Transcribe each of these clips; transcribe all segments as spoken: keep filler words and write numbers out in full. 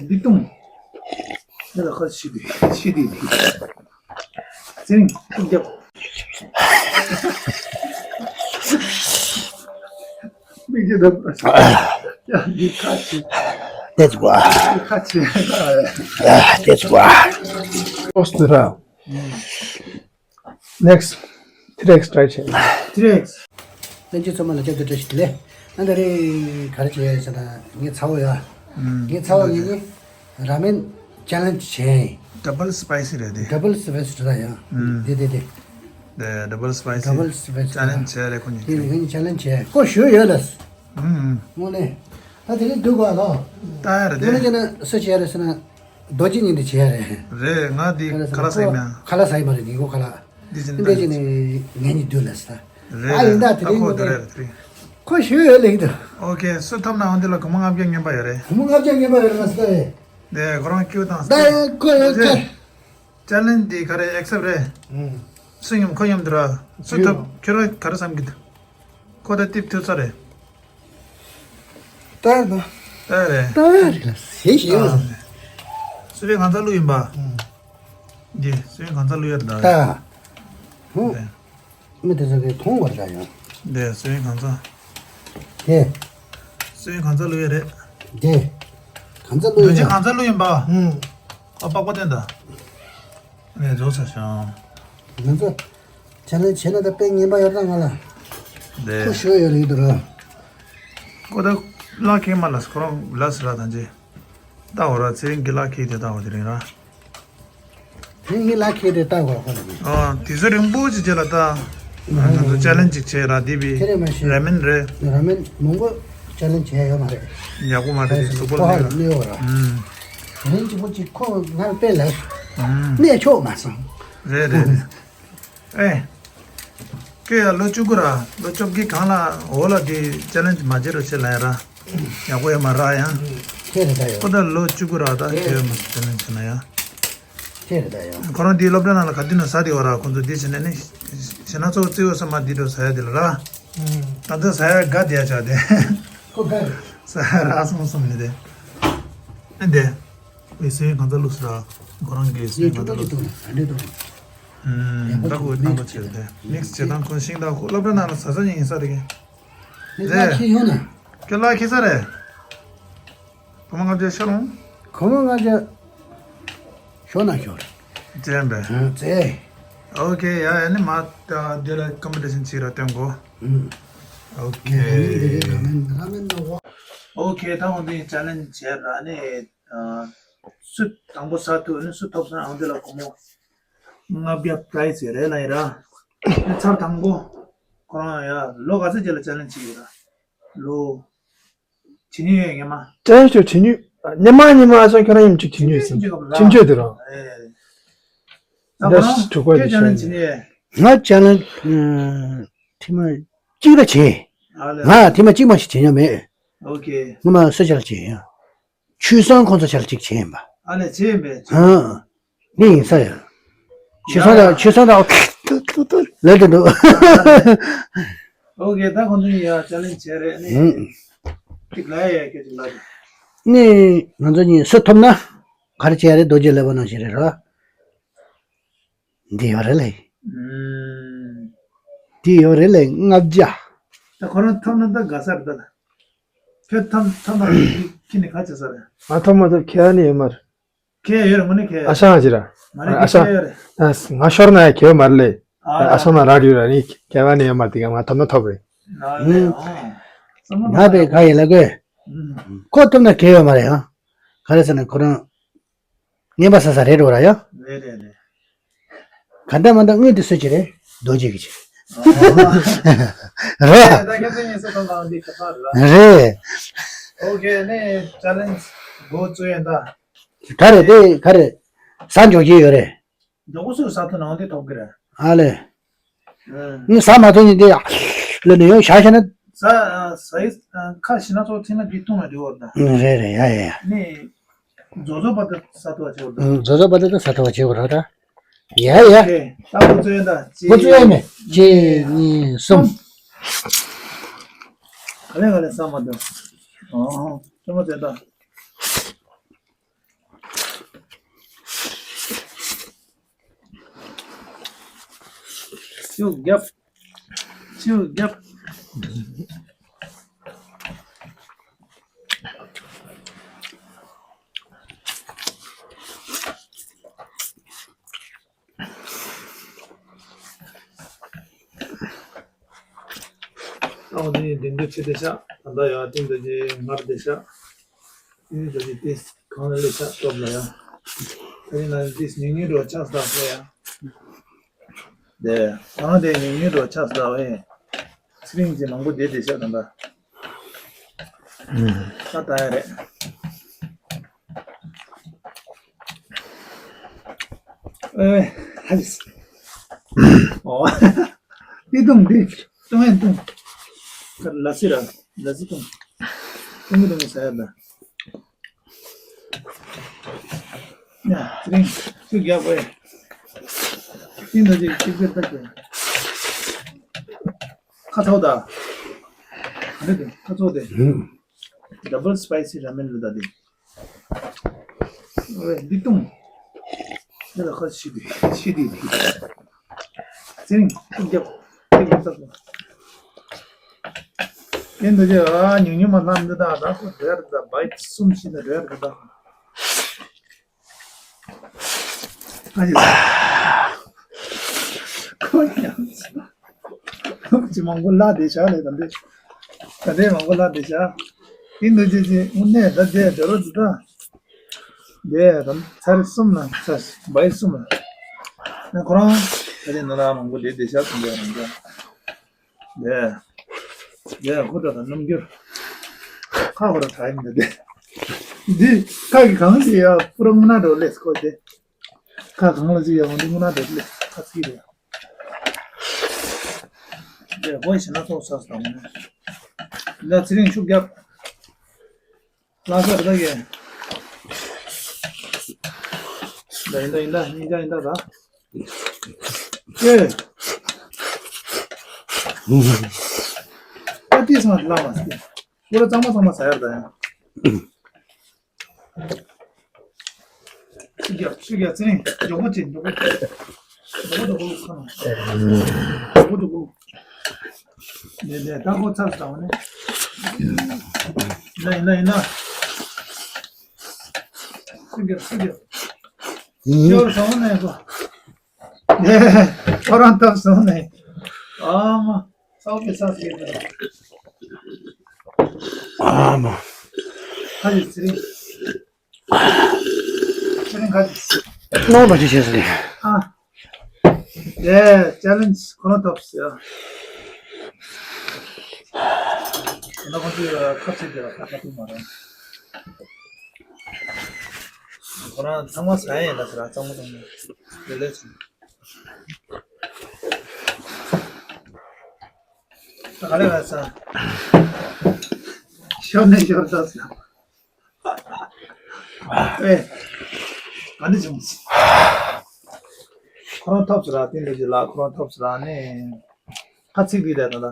འདི་བཏུང་། འདི་ལ་ཁ་ཤི་དེ་ཤི་དེ་དེ། ཚེ་རིང་ཐུག་རྒྱབ། མིག་ཅི་འདུག་ཡ་འདི་ཁ་ཆེ། That's why. འདི་ཁ་ཆེ། That's why. Post it out. Next. T-Rex try བྱེད། T-Rex. བསྟན་བཅོས་ཚང་མ་ལ་བསྐྱར་དུ་བཀྲ་ཤིས་བདེ་ལེགས། ཨ་ད་རེས་ག་རེ་བྱེད་ཡ་ཟེར་ན་ངའི་ཚ་བོ་ཡ། ངའི་ཚ་བོ་ངེད་གཉིས་ར་མེན་ཅེ་ལེན་ཇི་བྱས་ཡིན། Double spicy རེད་དེ། Double spicy རེད་ཡ། དེ་དེ་དེ། དེ་double spicy Double spicy ཅེ་ལེན་ཇི་བྱས་རེད་ཁོ་གཉིས་དེ། ངེད་གཉིས་ཅེ་ལེན་ཇི་བྱས་ཁོ་ཞུ་ཡོད་ལ། དངོས་གནས། ད་དེ་རིང་སྡུག་ག་ལོ། ད་ཡ་རེད་དེ། དངོས་གནས་བྱས་ན་སུ་བྱས་རེད་ཟེར་ན། རྡོ་རྗེ་གཉིས་འདི་བྱས་རེད། རེད། ང་འདི་ཁ་ལག་ཟ་ཡི་མ། ཁ་ལག་ཟ་ཡི་མ་རེད། ཉིན་གུང་ཁ་ལག་འདི་ཅི་འདི་ཅི་ནས་ངས་ནི་བསྡུས་ལ་ཟ། རེད། ཨ་ཡིན་ད་དེ་རིང་ཁོ་དེ་རེད་དེ་རིང་། ཁོ་ཞུ་ཡོད་ལེགས་འདུག་ཨོ་ཁེ། སུ་ཐོབ་ན་འོན་དེ་ལ་སྒོར་མོ་ལྔ་བརྒྱ་རྔན་པ་ཡོད་རེད། སྒོར་མོ་ལྔ་བརྒྱ་རྔན་པ་ཡོད་རེད་ང་ཟ་ཡི། དེ་ཁོ་རང་སྐྱིད་པོ་དང་། ད་ཡ་ཁོ་ཡོད་ཁ། ཅེ་ལེན་ཇི་འདི་ག་རེ་ཨེག་སེབ་རེད། སུ་ཡོང་ཁོ་ཡོང་འདི་ར། སུ་ཐོབ་ཁྱོད་རང་ག་རེ་བསམ་གི་འདུག་ཁོ་ད་ཏིབ་ཐུབ་ས་རེད། ལྟར་ན། ལྟར་རེད། ལྟར་རེད་ལ་ཟེར་ཞེས། སུ་བའི་གང་ཚ་ལུ་ཡིན་པ། ཨང་། འདི་སུ་བའི་གང་ཚ་ལུ་ཡར་ད། ད། ཧུ། འདི། མི་དེ་ཚོ་གིས་མཐོང་བར་བྱ་ཡང་། འདི་སུ་བའི་གང་ཚ། དེ། སུ་བའི་གང་ཚ་ལུ་ཡ་རེད། དེ། གང་ཚ་ལུ་ཡ། འདི་གང་ཚ་ལུ་ཡིན་པ། ཨང་། ཨ་པགས་པ་བསྟན་ད། ངས་རྫོགས་ཚར་ཤག་ང་ཚོ་ཅེ་ལེན་ཇི་བྱས་ན་ད་དཔེ་ངན་པ་ཡོད་ད་ང་ལ། ལས། ཁོ་ཞོ་ཡོད་རེད་འདུག་ར། ཁོ་ད་ལག་ཁེལ་མ་ལ་ཁོ་རང་ལ་སི་ར་དང་ཅི། ལྟ་བ་ར་ཚེ་རིང་གི་ལག་ཁེལ་དེ་ལྟ་བ་དེ་རིང་ར། ཚེ་རིང་གི་ལག་ཁེལ་དེ་ལྟ་བ་ཁོ་ལ་ནི། ཨ་དེ་ཚོ་རིང་པོ་ཅིག་རྗེས་ལ་ད། ང་ཚོ་ཅེ་ལེན་ཇི་བྱས་ར་དེ་བི། ཁྱེད་རེ་མ་ཤེས། ར་མེན་རེད། ར་མེན་མང་པོ་ཅེ་ལེན་ཇི་བྱས་ཡོད་མ་རེད། ཡག་པོ་མ་རེད་དེ་གཟུགས་པོ་ལ་གནོད་ཡོད་ར། ཨུམ། དེ་རིང་གཅིག་པོ་གཅིག་ཁོ་ང་དཔེ་ལ། ཨུམ། གནས་ཆོག་མ་སོང་། རེད་རེད་རེད། ཨེ། ཁྱོད་ཡ་ལོ་བཅུ་དགུ་ར་ལོ་བཅོ་བརྒྱད་གང་ལ་འོ་ལ་དེ་ཅེ་ལེན་ཇི་མ་བྱེད་རོགས་བྱེད་ལ་ཡ་ར། ཡག་པོ་ཡ་མ་ར་ཡ། ཁྱེད་རེད་ད་ཡོ། ཁོ་ད་ལོ་བཅུ་དགུ་ར་ད་ཁྱོད་ཡ་མ་ཅེ་ལེན་ཇི་བྱེད་ན་ཡ། ཁྱེད་རེད་ད་ཡོ། ཁོ་རང་དེའི་སློབ་གྲྭ་ནང་ལ་ག་དུས་ན་ཟ་དེ་བ་ར་ཁོ་ཚོ་དེ་བྱེད་ནས་ནི། ཞེ་ན་ཚོ་བརྩི་འོ་ས་མ་དེ་འགྲོ་ཟ་ཡ་དེ་ལ་ར། ད་ལྟ་ཟ་ཡ་དགའ་དེ་ཡ་ཆགས་དེ། ཁོ་དགའ་རེད། ཟ་ཡ་ར་སོང་སོང་ནི་དེ། ཨེ་འདི། ཨེ་སེ་གང་ཚ་ལུགས་སུ་ར། ཁོ་རང་གི་སེ་གང་ཚ་ལུགས་སུ། ཨུམ། ད་ཁོ་བཏང་པ་བྱས་ཏེ་མིག་སི་བྱེད་སྟངས་ཁོ་ཤིང་ད་ཁོ་སློབ་གྲྭ་ནང་ལ་ཟ་ས་ཉིན་ཡིན་ས་རེད། མིག་སི་ལ་ཁྱེར་ཡོང་ན། ཁྱོད་ལ་ཁྱེར་ས་རེད། ཁོ་མོ་ང་ཚོའི་ཤོ་རུང་། ཁོ་མོ་ང་ཚོའི་ཤོ་ན་ཤོར། ཙེ་བས། ཙེ། ཨོ་ཁེ་ཡ་ཡ་ནི་མ་ད་འདི་ལ་ཀམ་པི་ཊི་ཤན་ཅིག་ར་སྟོན་གོ། ཨུམ། ཨོ་ཁེ། ཨོ་ཁེ་ད་འོ་འདི་ཅེ་ལེན་ཇི་བྱས་ར་ནི། སུ་དང་པོ་ཟ་ཐུབ་ནི་སུ་ཐོབ་སོང་ཨང་དེ་ལ་སྒོར་མོ་ལྔ་བརྒྱ་པ་ར་ཡི་སི་རེད་ལ་ཡིན་ར། ཚར་དང་པོ་ཁོ་རང་ཡ་ལོ་ག་ཚོད་རྗེས་ལ་ཅེ་ལེན་ཇི་བྱས་ཡོད་ར། ལོ་བྱེད་ཉེས་ཡོད་ངེས་མ། ཅེ་ལེན་ཇི་བྱེད་ཉེས་ཉི་མ་ཉི་མ་ཨ་ཅང་ཁྱོད་རང་ཡིན་ཅིག་བྱེད་ཉེས་ཡོད་ཟིན་ཁྱིམ་ཆོས་དེ་རང་། ད་ཁོ་རང་ཁྱོད་ཅེ་ལེན་ཇི་བྱེད་ཉེས། ང་ཅེ་ལེན་ཇི་ཐེངས་མ་གཅིག་ལ་བྱས། ང་ཐེངས་མ་གཅིག་མ་ཞིག་བྱེད་མྱོང་མེད། ཨོ་ཁེ། ངོ་མ་སུ་ཅེ་ལེན་ཇི་བྱས་ཡང་། ཆོས་སང་ཁོང་ཚོ་ཆར་གཅིག་བྱས་ཡིན་པ། ཨ་ལས་བྱས་ཡིན་པས། ཧང་། ནི་ཡིན་ས་ཡ། ཆོས་སང་དང་ཆོས་སང་དང་ལ་དེ་འདུག་ཨོ་ཁེ་ད་ཁོང་ཚོ་ཡིན་ཡ་ཅེ་ལེན་ཇི་བྱས་རེད་ནི། ཧང་། གཅིག་ལ་ཡ་ཡ་སྐད་ཅིག་ལ་དེ། ནི་ང་ཚོ་གཉིས་སུ་ཐོབ་ན་ག་རེ་བྱས་རེད་རྡོ་རྗེ་ལེགས་པ་ནང་བཞིན་རེད་ར། འདི་ཡོད་རེད་ལེ། འདི་ཡོད་རེད་ལེ་ལྔ་བརྒྱ། ད་ཁོ་རང་ཐོབ་ན་ད་དགའ་ས་རེད་ད། ཁྱོད་ཐོབ་ཐོབ་ན་ཁྱི་ནི་ཁ་ཆེ་ས་རེད། ང་ཐོབ་མ་ཐོབ་ཁྱད་ནི་ཡོད་མ་རེད། ཁྱད་ཡོད་རེད་ངོ་ནི་ཁྱད་ཡོད། ཨ་ཞང་ཅི་ར། ང་ནི་ཨ་ཞང་ཁྱད་ཡོད་རེད། ང་ཤོར་ན་ཡང་ཁྱད་ཡོད་མ་རེད་ལེ། ཨ་ཨ་ཞང་མ་རག་ཡོད་ར་ནི་ཁྱད་པར་ནི་ཡོད་མ་རེད་དེ་ག་ང་ཐོབ་ན་ཐོབ་རེད། ང་པས་ག་ཡིན་ལ་གོས། ཁོ་ཐོབ་ན་ཁྱད་ཡོད་མ་རེད་ཨ། ག་རེ་ཟེར་ན་ཁོ་རང་། རྔན་པ་ཟ་ས་རེད་འགྲོ་ར་ཡ། རེད་རེད་རེད། ག་འདྲ་མ་འདྲ་དངུལ་དེ་སུ་གྱི་རེད་རྡོ་རྗེ་གི་གྱི། རེད། ད་ཁྱེད་ཚོ་གཉིས་སུ་དང་དང་འདི་ཁ་ཁ་རེད་ལ། རེད། ཨོ་ཁེ་ནས་ཅེ་ལེན་ཇི་འགོ་བཙུགས་ཡིན་ད། ད་རེད་དེ་ག་རེད། ཟ་འཇོག་གི་ཡོད་རེད། མགྱོགས་པོ་སུ་ཟ་ཐུབ་ན་འོ་དེ་ཐོབ་གི་རེད། ཨ་ལས། ངས་ཟ་མ་ཐུབ་ནི་དེ་ལ་ནི་ཡོང་བཞག་བྱས་ན། ཟ་ཟ་ཡི་ཁ་ཞི་ན་ཚོ་ཐིན་ན་འདི་བཏུང་ན་འགྲིག་བར་ད། རེད་རེད་ཡ་ཡ་ཡ། ནི་རྫོགས་རྫོགས་བར་དུ་ཟ་ཐུབ་པ་བྱེད་བར་ད། རྫོགས་རྫོགས་བར་དུ་ཟ་ཐུབ་པ་བྱེད་བར་ད། ཡ་ཡ། ད་འགོ་བཙུགས་ཡིན་ད། འགོ་བཙུགས་ཡིན་མེད། གཅིག་གཉིས་གསུམ། ག་ལེ་ག་ལེ་ཟ་མ་ཐུབ། ཨོ་ཧོ་ཅོ་མ་བཙལ་ད། ཤུགས་རྒྱབ། ཤུགས་རྒྱབ། ཨོ་ནི་འདི་འདྲ་བྱེད་དེ་ཤག་ད་ལྟ་ཡང་ཏིང་འདི་ཅི་ངར་དེ་ཤག་ཏིང་འདི་ཅི་ཏིས་གང་ལས་ཤག་སྟོབས་ལ་ཡང་། ད་ཡིན་ན་ཏིས་ཉུང་ཉུང་འགྲོ་ཆགས་སྟངས་ལ་ཡང་། དེ་གང་དེ་ཉུང་ཉུང་འགྲོ་ཆགས་སྟངས་ལ་ཡང་། ཚེ་རིང་གི་མང་པོ་བསྡད་དེ་ཤག་ད་ལྟ། ད་ལྟ་ཡང་རེད། ཨེ། ཧ་ཅིས། ཨོ། འདི་བཏུང་འདི། བཏུང་ཡིན་བཏུང་། ལ་སི་ར། ལ་སི་བཏུང་། བཏུང་གི་བཏུང་གི་ཟ་ཡ་ད། ཡ། ཚེ་རིང་། ཤུགས་རྒྱག་དགོས། ཤིང་ད་ཅིག་ཅིག་ཏེ་ལྟ་དགོས། ཁ་ཚོགས་ད། ག་རེ་དེ་ཁ་ཚོགས་དེ། Double spicy ramen རེད་ད་དེ། ཨོའི་འདི་བཏུང་། འདི་ལ་ཁ་ཤི་དེ་ཤི་དེ་དེ། ཚེ་རིང་ཐུག་རྒྱབ། ཐུག་རྒྱབ་ལྟ་དགོས། ཨེ་འདི་ཅི་ཨ་ཉུང་ཉུང་མ་ལྷམ་འདི་དག་ད་ཁོ་རེར་ད་བའི་གསུམ་ཤི་ན་རེར་ད་ད། ཨ་ཡོ། ཁོ་ཡང་། ཅི་མང་པོ་ལ་དེ་བྱ་ལས་དང་དེ། ད་དེ་མང་པོ་ལ་དེ་བྱ། དེ་འདུག་ཅི་ཅི་དངོས་གནས་ད་དེ་འགྲོ་རོགས་འདུག་ད། དེ་དང་ཚར་གསུམ་ལ་ཚར་བའི་གསུམ་ལ། ཁོ་རང་ད་དེ་ནོ་ལ་མང་པོ་དེ་དེ་བྱ་གསུམ་དེ་རང་འདྲ། ཡ། ཡ། ཧུ་ད་ད་རྣམ་འགྱུར། ཁ་ཧུ་ར་ཐ་ཡིན་ད་དེ། འདི་ཁ་གི་གང་ཞིག་ཡ་པུ་ར་ངུ་ན་འགྲོ་ལེས་ཁོ་དེ། ཁ་གང་ལ་ཞིག་ཡ་འོ་འདི་ངུ་ན་འགྲོ་ལེས་ཁ་ཚིག་རེད། ཡ་ཧོ་ཡི་ཞེ་ན་ཐོག་ས་སི་དང་ངུ་ན། ད་ཚེ་རིང་ཤུགས་རྒྱབ། ལ་ས་རེ་ད་གེ། ད་ཡིན་ད་ཡིན་ད་ཡིན་ད་ཡིན་ད་ད། ཨེ། ཨ་ཏི་སང་ལ་མ་སི། ཁོ་ར་གཙང་མ་གཙང་མ་ཟ་ཡར་ད་ཡང་། ཤུགས་རྒྱག་ཤུགས་རྒྱག་ཚེ་རིང་མགྱོགས་པོ་བྱེད་མགྱོགས་པོ། མགྱོགས་པོ་མགྱོགས་པོ་ཁ་ནང་། མགྱོགས་པོ་མགྱོགས་པོ། ནས་ནས་ད་ཁོ་ཚར་བཏང་བ་ནས། ཡིན་ན་ཡིན་ན་ཡིན་ན། ཤུགས་རྒྱག་ཤུགས་རྒྱག་ཤོར་སོང་ནས་ཁོ། ཁོ་རང་ཐོབ་སོང་ནས། ཨ་མ། སའོ་པེ་ས་སི་ཡོད་པ། ཨ་མ། ཁ་ཅིག་ཚེ་རིང་། ཚེ་རིང་ཁ་ཅིག་ནོར་བ་ཅི་བྱས་ཟེར་ནས། ཨ། དེ་ཅེ་ལེན་ཇི་ཁོ་རང་ཐོབ་ཟེར། ད་ཁོ་ཚོས་ཁ་ཕྱེ་དེ་ལ་ཁ་ཁ་ཐུག་མ་རེད། ཁོ་རང་ཚང་མ་ཟ་ཡ་ཡིན་ད་ཟེར་ར་གཙང་མོ་གཙང་མོ། ལེ་ལེ་ཚོ། ད་ག་ལེ་བ་ས། ཤོར་ནས་ཤོར་ད་ཟེར། ཨེ། ག་འདི་བྱུང་། ཁོ་རང་ཐོབ་ཟེར་ར་དེ་འདྲ་ཅིག་ལ་ཁོ་རང་ཐོབ་ཟེར་ར་ནི། ཁ་ཚིག་འདི་རེད་ད་ད།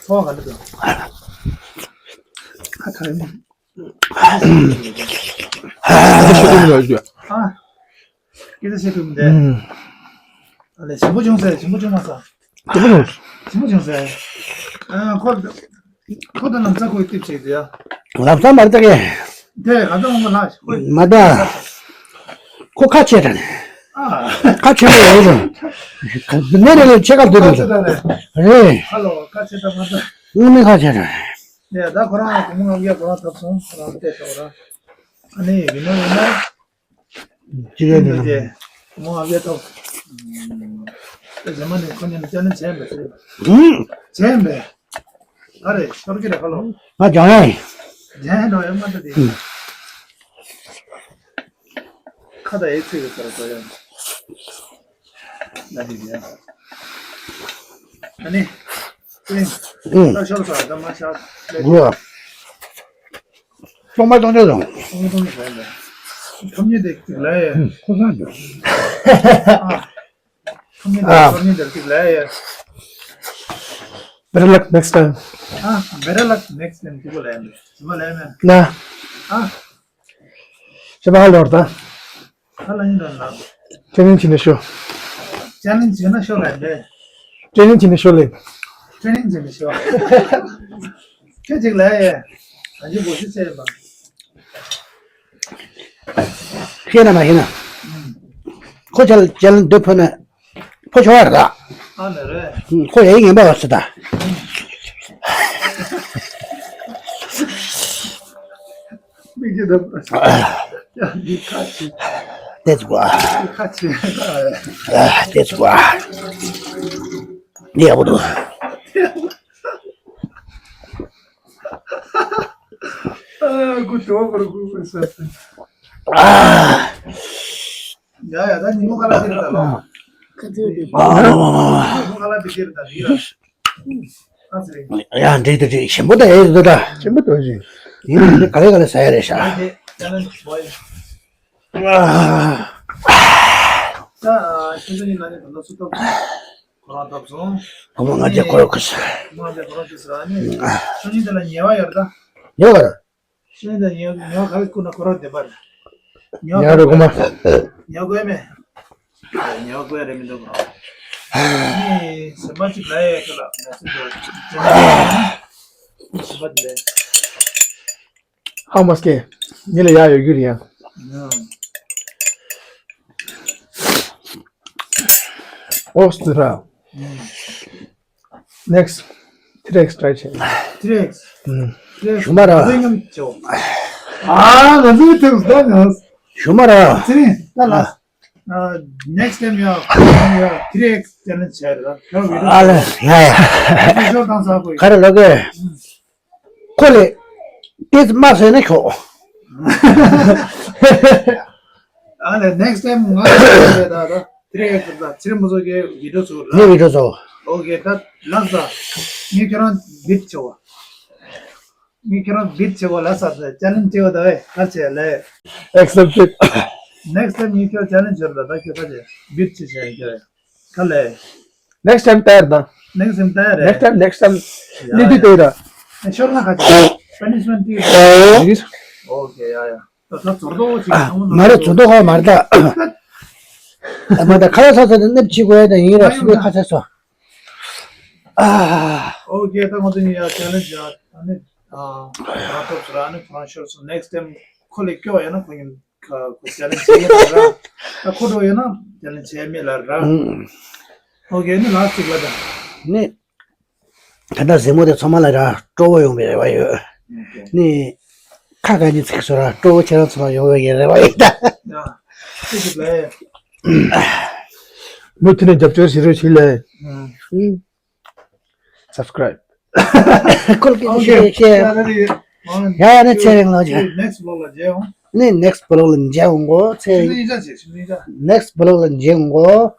ཚོ་ག་འདི་དང་། ཁ་ཐར་ནི། ཨ། སྐད་ཆ་བཤད་ཐུབ་མི་འདུག་ཨ་ལས་ཞིམ་པོ་བྱུང་ཟེར་ཞིམ་པོ་བྱུང་མ་ས། ཞིམ་པོ་བྱུང་། ཞིམ་པོ་བྱུང་ཟེར། ཨ་ཁོ། ཁོ་ད་ལམ་སང་ཁོའི་ཏིབ་བྱེད་དེ་ཡ། ལམ་སང་མ་རེད་ད་གས། དེ་ག་ཚོད་འོང་གི་ལ་ཁོ། མ་ད། ཁོ་ཁ་ཆེ་དྲགས་ནས། ཨ། ཁ་ཆེན་པོ་ཡོད་རུང་། ནས་རེ་ལས་ཆེ་ཁ་འདོད་དུ་འདུག་རེད། ཧ་ལོ་ཁ་ཆེ་དྲགས་མ་ད། དངོས་གནས་ཁ་ཆེ་དྲགས། ཡ་ད་ཁོ་རང་སྒོར་མོ་ལྔ་བརྒྱ་ཁོ་རང་ཐོབ་སོང་ཁོ་རང་བལྟས་ཤོག་ར། ཨ་ནི་ཡིན་ན་ཡིན་ན། ཅི་རེད་འདུག་ཅེ། མོ་ཨ་བེ་ཏོ། ཨེ་ཟེར་མ་ནི་ཁོ་གཉིས་ནི་ཅ་ནི་བྱས་པས་ཟེར། བྱས་པས། ཨ་རེ་ཤོར་གི་རེད་ཧ་ལོ། ང་ལྗང་ཡ་ཡིན། ལྗང་ཡ་འགྲོ་ཡ་མ་འདུག་དེ། ཁ་ད་ཨེ་ཚིག་གི་ཟེར་འགྲོ་ཡ། ན་དེ་ཡ། ཨ་ནི། ཨེ། ཨུ། ད་ཤོར་ས་ད་མ་ཤར། ལེ། ཨུ། སྟོང་པ་སྟོང་ཆ་བཟང་། སྟོང་པ་སྟོང་ཆ་བཟང་། ཁྲོམ་གཉེར་དེ་ཅིག་ལ་ཡ། ཁོ་ས་འདུག་ཨ། ཁྲོམ་གཉེར་དེ་ཨ། ཁྲོམ་གཉེར་དེ་ཅིག་ལ་ཡ། Better luck next time. ཨ། Better luck next time. ཅིག་པོ་ལ་ཡ་མེད། ཅིག་པོ་ལ་ཡ་མེད། ན། ཨ། ཅི་པ་ཧ་ལོར་ད། ཧ་ལ་ཡིན་ད་ན། ཁྱེད་རིང་ཕྱིན་ནས་ཤོག་ཅལ་ལེན་བྱས་ན་ཤོར་ལ་འདྲེ། ཀྲེ་ནིང་བྱས་ན་ཤོར་ལེ། ཀྲེ་ནིང་བྱས་ན་ཤོར། ཁྱོད་ཅིག་ལ་ཡ། ད་ཅི་འགོ་ཤུ་ཚེ་ཡིན་པ། ཤེས་ན་མ་ཤེས་ན། ཁོ་ཅལ་ཅལ་ལེན་འདོད་ཕོད་ན། ཕོ་ཆོག་ར། ཨ་ནི་རེད། ཁོ་ཡའི་ངན་པ་བ་སི་ད། མིག་ཅི་འདུག་ཡ་འདི་ཁ་ཆེ། ཏེ་ཙི་ཀོ། འདི་ཁ་ཆེ། ཏེ་ཙི་ཀོ། འདི་ཡག་པོ་འདུག་ཨ་ཀུ་ཏོ་བར་ཀུ་ཀུ་ས། ཡ་ཡ་ད་ཉིན་མོ་ཁ་ལག་ཟེར་ད་ལོ། ཁ་ཚོད་དེ། ཉིན་མོ་ཁ་ལག་དེ་ཟེར་ད་ལི་ར། ཨ་ཟེར། ཡ་འགྲིག་འདུག་འགྲིག་ཞིམ་པོ་ད་ཡས་འདུག་ད། ཞིམ་པོ་འདུག་ཞིང་། ཡིན་ནའི་འདི་ག་ལེ་ག་ལེ་ཟ་ཡ་རེད་ཤག་ད་ཁྱེད་ཚོ་ནི་ན་ནི་ད་ལྟ་སུ་ཐོབ་སོང་། ཁོ་རང་ཐོབ་སོང་། ཁོ་མོ་ང་ཚོའི་ཁོ་ར་ཁུ་སི། ཁོ་མོ་ང་ཚོའི་ཁོ་ར་ཁུ་སི་ར་ནི། ཤོ་ནི་ད་ལ་ཉེ་བ་ཡོད་ད། ཉེ་བ་ར། ཤེས་ད་ཉེ་ཉེ་བ་ག་རེ་བསྐུར་ན་ཁོ་རང་བདེན་པ་རེད། ཉེ་བ་ཉེ་བ་རེད་གོ་མ། ཉེ་བ་དགོས་མེད། ཉེ་བ་དགོས་རེད་མི་འདུག་གོ། ནི་སེམས་པ་ཅིག་ལ་ཡ་ཁ་ལ་མ་སེམས་པ་ཅིག་ལ་ཡ། སེམས་པ་དེ་ལས། ཧ་མ་སྐད། ཉི་ལ་ཡ་ཡོད་རྒྱུ་རེད་ཡ། ཨོ་སི་ཏི་ར། Next. T-Rex try བྱེད། T-Rex. ཨུམ། T-Rex ཞུ་མ་ར། འཛིན་ངམ་ཅོ། ཨ་ང་འཛིན་ཐུབ་སོང་ང་། ཞུ་མ་ར། ཚེ་རིང་ད་ལ། ཨ། Next time ཡ། ཡ་T-Rex challenge བྱས་ར། ཁྱོད་བི་ཨ་ལ་ཡ་ཡ། ཌིའོ་ཤོར་བཏང་ས་གོ། ག་རེ་ལོ་གེ། ཁོ་ལས། དེ་མ་ཟེར་ན་ཁྱོ། ཨ་ལས་next time ང་ལས་ད་ད་དེ་རེད་ད་ཚེ་རིང་མོ་ཚོ་གི་བི་ཌིའོ་ཚོ་ར། ངའི་བི་ཌིའོ་ཚོ། ཨོ་ཀེ་ད་ལགས་ད། ངས་ཁྱོད་རང་བིཊ་བྱེད་བ། ངས་ཁྱོད་རང་བིཊ་བྱེད་བ་ལ་ས་ད་ཅལ་ལེན་བྱེད་བ་ད་བས་ག་བྱེད་ལས། Accepted. Next time ངས་ཁྱོད་ཅལ་ལེན་བྱེད་ད་ད་ཁྱོད་ག་བྱེད་བིཊ་བྱེད་བྱེད་ཁྱོད། ག་ལས། Next time ད་ཡར་ད། Next time ད་ཡར་རེད། Next time next time ཡ་ནི་དེ་ཡ་ད། ཤོར་ན་ག་ཅི་པ་ནི་ཤི་མེན་ཊི་དེ་ཡ་ད། ཨོ་ཀེ་ཡ་ཡ། ད་ད་ཚོར་དོ་ཅིག་ཨ་མ་རེད་ཚོར་དོ་ཧ་མ་རེད་ད། ཨ་མ་ད་ཁ་ལ་ཚ་ཚ་ད་ནེབ་ཅིག་གོ་ཡ་ད་ཡིན་ར་སུ་ཁ་ཚ་སོ། ཨ། ཨོ་ཀེ་ད་ང་ཚོ་ཡ་ཅལ་ལེན་ཇི་ཡ་ད་ནི་ཨ་ང་ཐོབ་ཚོར་ཨ་ནི་ཁོ་རང་ཤོར་སོང་། Next time ཁོ་ལས་སྐྱོ་ཡ་ན་ཁོ་ཡིན། ཁ་ཁོ་ཅལ་ལེན་བྱེད་ཡ་ལ་ར། ད་ཁོ་འགྲོ་ཡོད་ན་ཅལ་ལེན་བྱེད་མེད་ལ་ར། ཨོ་ཀེ་ནི་ལ་སི་ཊི་ལ་ད། ནི། ད་ལྟ་གཟིགས་མོ་དེ་ཚང་མ་ལ་ར་སྤྲོ་བོ་ཡོང་བའི་རེ་བ་ཡོད། ནི། ཁ་ག་ཉི་ཚིག་སོ་ར་སྤྲོ་བོ་ཁྱེད་རང་ཚོ་ལ་ཡོང་བའི་རེ་བ་ཡོད་ད། ཡ། ཁྱེད་ཀྱི་ལས། མུ་མཐུད་ནས་རྒྱབ་སྐྱོར་བྱེད་རོགས་བྱེད་ལས། Subscribe. ཁོལ་གྱི་ཤེས་ཤེས། ཡ་ཡ་ནི་ཚེ་རིང་ལོ་ཇ། Next vlog ལ་མཇལ་ཡོང་། ནི་next vlog ལ་མཇལ་ཡོང་གོ་ཚེ་རིང་། Next vlog ལ་མཇལ་ཡོང་གོ།